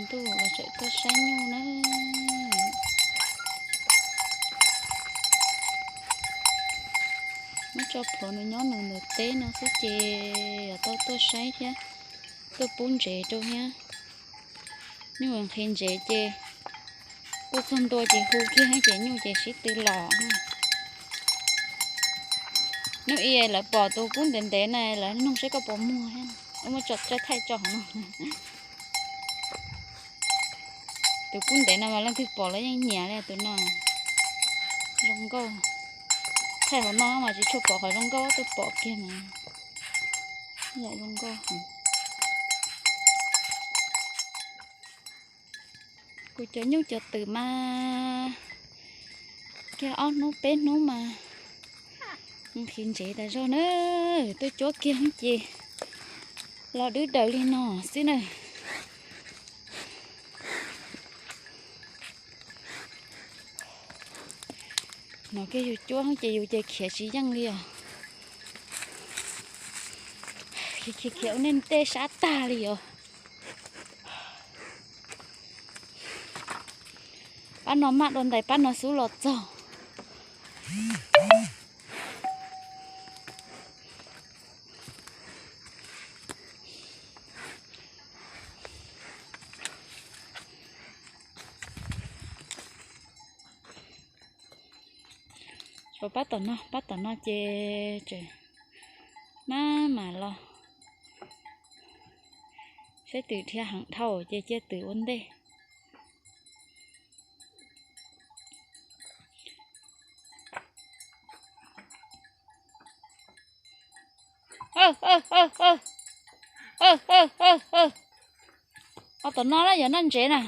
Ntuj los tseem tuaj saib nyuj na. Muab tso plhuav nws nyob nws ntawm teb no xwb ces yuav tau tuaj saib thiab, tuaj pub ntsev rau thiab. Nyuj nqhis ntsev ces tuaj txog ntua ces hu kiag ces nyuj ces sib tw los. Hnub ib lawv pom tus kub ntev ntev na lawv nug seb koj puas muag thiab, muab tso thaij tso hauv no. Tus kub ntev no mas leej twg pom los yeej nyiam li tus no. Zoo nkauj. Thaij hauv no mas tsis tshua pom qhov zoo nkauj, twb pom kiag mas yam zoo nkauj. Kuv cov nyuj cov twm mas kiag ob hnub peb hnub mas nqhis ntsev tas zog na, tuaj cuab kiag ces los dwb daws li no xwb na. Hnov kiag yus cuab ces yus ces khiav tsis yeej li os. Khiav khiav khiav ua nej tej sab tag li os. Pab no maj dua ntais pab no xub los txog. Tshuav pab tom no, pab tom no ces tseem maj mam los. Saib twm dhia heev dhau ces cia twm ua ntej. Ob tom no na yog noj ntsev na.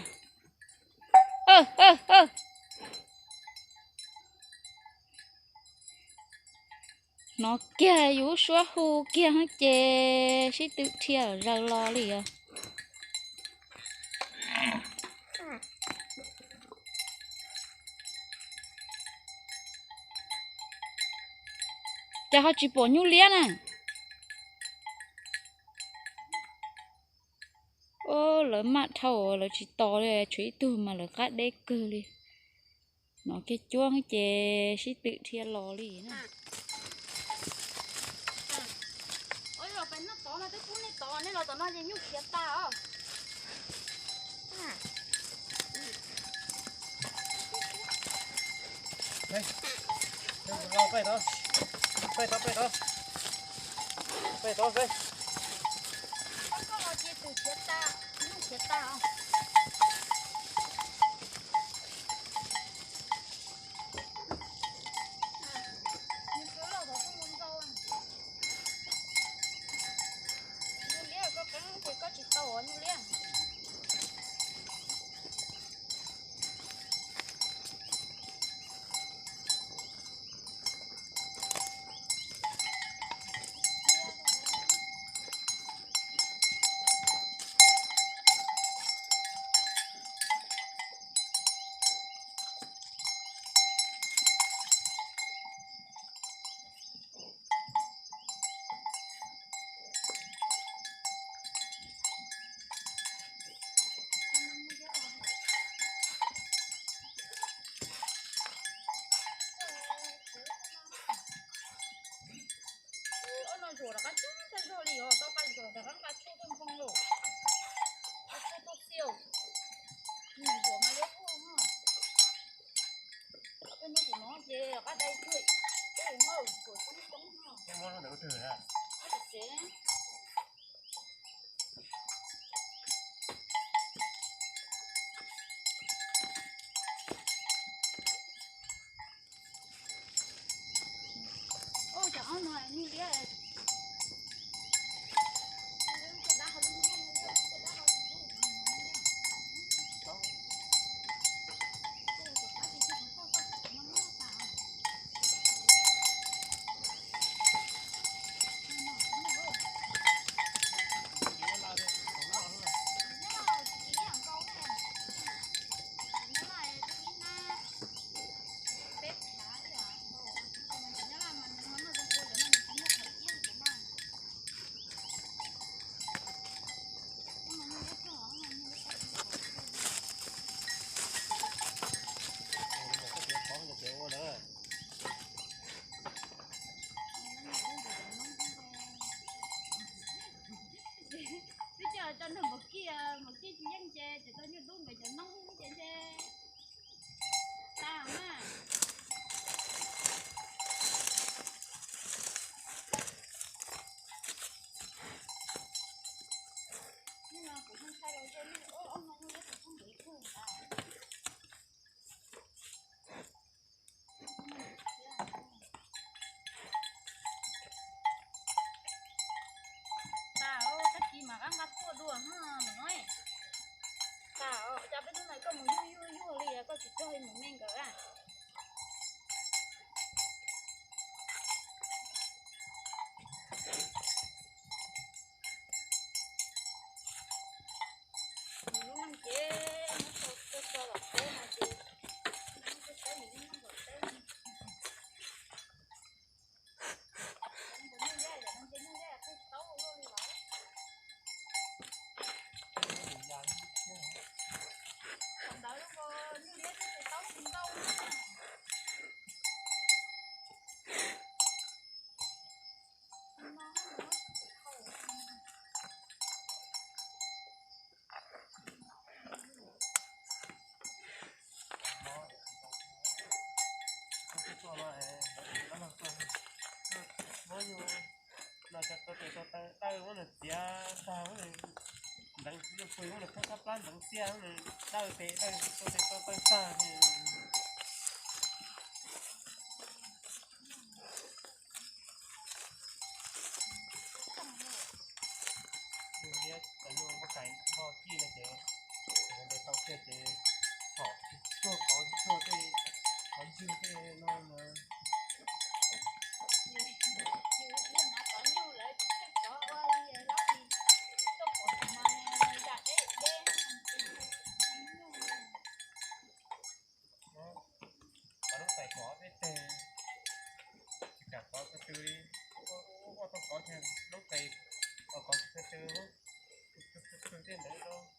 Hnov kiag yus suab hu kiag ces sib tw dhia zaws los li os. Cas ho tsis pom nyuj liab na? Lawv maj dhau lawv tsis tos li, tshuav ib tug mas lawv qab deb kawg li. Hnov kiag cuab ces sib tw dhia los li na. Ob no zuam rov qab tsuag tag zog li os, tau qab zuam rov qab nqa tshuaj tuaj npoo lawm. Nqa tshuaj tuaj xiaus. Nws zuam mas yuav tuag no. Tej hnub kuv hnov ces rov qab dai tuag, tej hnub zuam coob coob no. Muab yus no cov tau tes tau taw dawj muab nws txiav tag, muab nws nteev, yus pw muab nws khawb sab plab nteev tiaj, muab nws dawj tes dawj tau tes tau taw tag. Yus liab cov nyuj npoj kais npoj kij no ces ntev tau kiag ces txhom tsis tsuag qauv tsis tsuag tej qhov ntswg tej no mas. Qhov noob tais kov peb teg, tsis kam kov ko tw li, ua tau kov tiag noob tais, kov ko tw, tw tw tej ntawd.